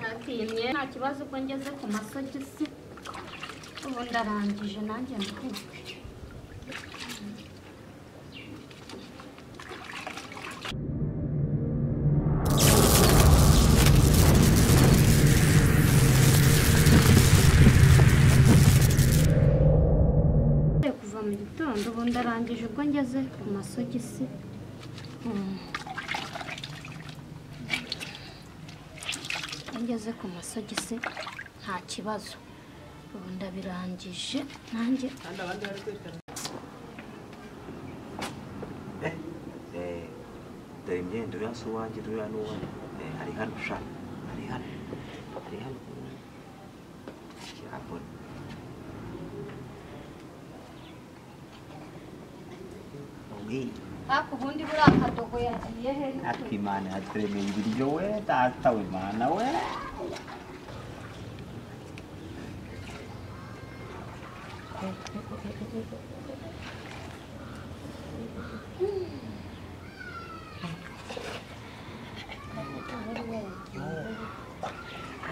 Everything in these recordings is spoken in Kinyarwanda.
Natinye nta kibazo ko ngeze ku masogisi ubu ndarangije nanjye nduhuke. Kuva mu gitondo ubu ndarangije ubwo ngeze ku masogisi. Ngeze ku masogisi nta kibazo ubu ndabirangije nanjye. Dore imyenda uriya si uwanjye uriya ni uwanjye. Ari hano sha, ari hano, ari hano. Yabona. Ariko ubundi buriya kadogo yagiye he? Ariko Imana yaturemeye ibiryo we, data we, Mana we.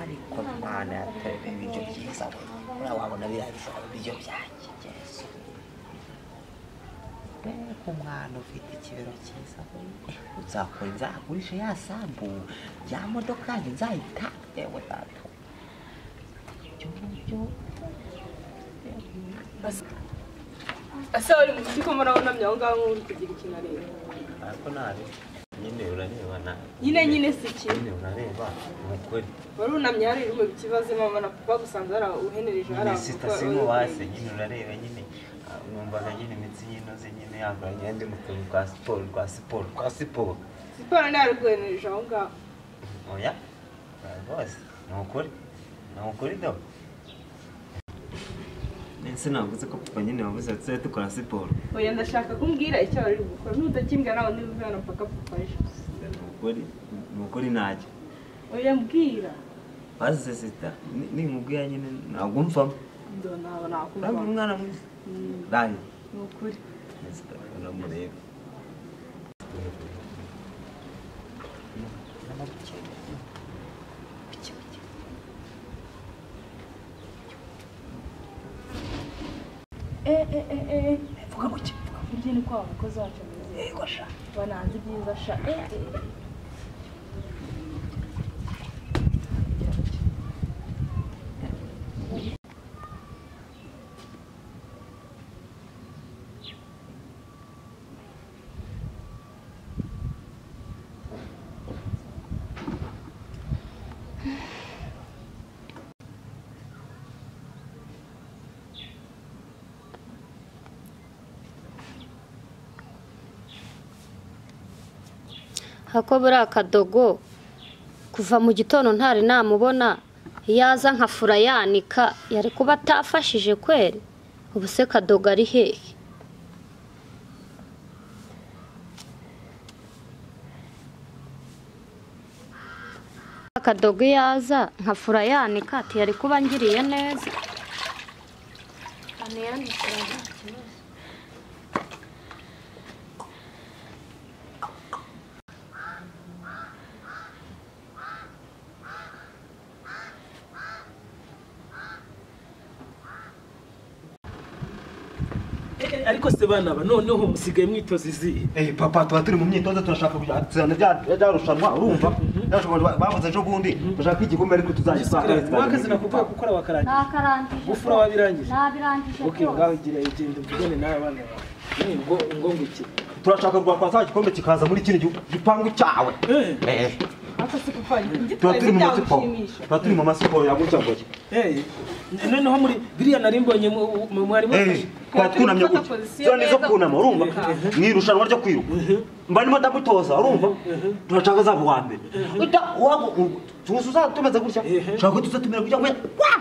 Ariko Imana yaturemeye ibiryo byiza we, uriya wabona biriya ibiryo byanjye Yesu. Mbega umwana ufite ikibero cyiza we, uzakora nzagurisha ya sambu ya modoka yanjye nzayitange we data. Ese wari mu ko murabonamye aho ngaho uri kugira ikintu areba? Ariko nabi nyine urareba na nyine si iki nyine urareba ni ukuri. Warunamye hari mu kibazo mama na papa gusanze hari uhenereje hari nyine sitasiyo wase nyine urareba nyine numvaga nyine imitsi y'inoze nyine yambaye imyenda mu tuntu twa siporo twa siporo twa siporo. Siporo nari guhenereje aho ngaho. Oya rwose ni ukuri, ni ukuri do. Nese navuze ko papa nyine wavuze ati tujye dukora siporo. Oya ndashaka kumbwira icyo wari uri gukora nutakimbwira nawe ndibuve hano paka papa aje. Ni ukuri, ni ukuri ntacyo. Oya mbwira. Bazize sita nimubwira nyine ntabwo mvamo. Ndo ntabwo nakumva. Urabona umwana mwiza. Dani. Ni ukuri. Sita uramureba. Vuga muke, vuga muke ni kwa mukozi wacu ameze. Yego sha, bananze ibyiza sha. Hako buriya kadogo kuva mu gitondo ntari namubona, yaza nkafura yanika yari kuba atafashije kweri. Ubu se kadogo ari hehe? Kadogo yaza nkafura yanika ati yari kuba ngiriye neza. Aniyanikira nta kibazo. Ariko se bana ba noneho musigaye mwitoza izihe? Papa tuba turi mu myitozo turashaka kujya byarushanwa urumva bavuze ejo bundi bashaka igikombe ariko tuzagitwara. Wakazi nakubwiye gukora wakarangije. Nakarangije. Gufura wabirangije. Nabirangije. Okay ngaho gira igenda uvugane nawe abana bawe. Ngo ngo ngiki. Turashaka rwa kwa gikombe kikaza muri kino gipangu cyawe. Aka se papa tuba turi mu masiporo. Tuba turi mu masiporo ya gutya gutya. Noneho muri biriya nari mbonye mwari mwafashe. Twunamye gutya. Zone nizo kunama urumva? Ni irushanwa ryo kwiruka. Mba ndimo ndamutoza urumva? Turashaka zaba uwa mbere. Uta wago tuzuza tumeze gutya. Shaka tuzatumira gutya ngo wa!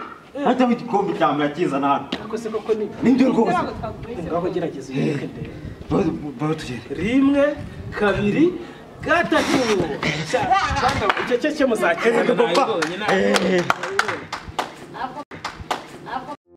Hata igikombe cya mbere akizana hano. Ariko se koko ni nibyo rwose. Ngaho gerageza uyereke ndebe. Baho tugende. 1 2 3. Icyo cyo muzakizana nabibonye.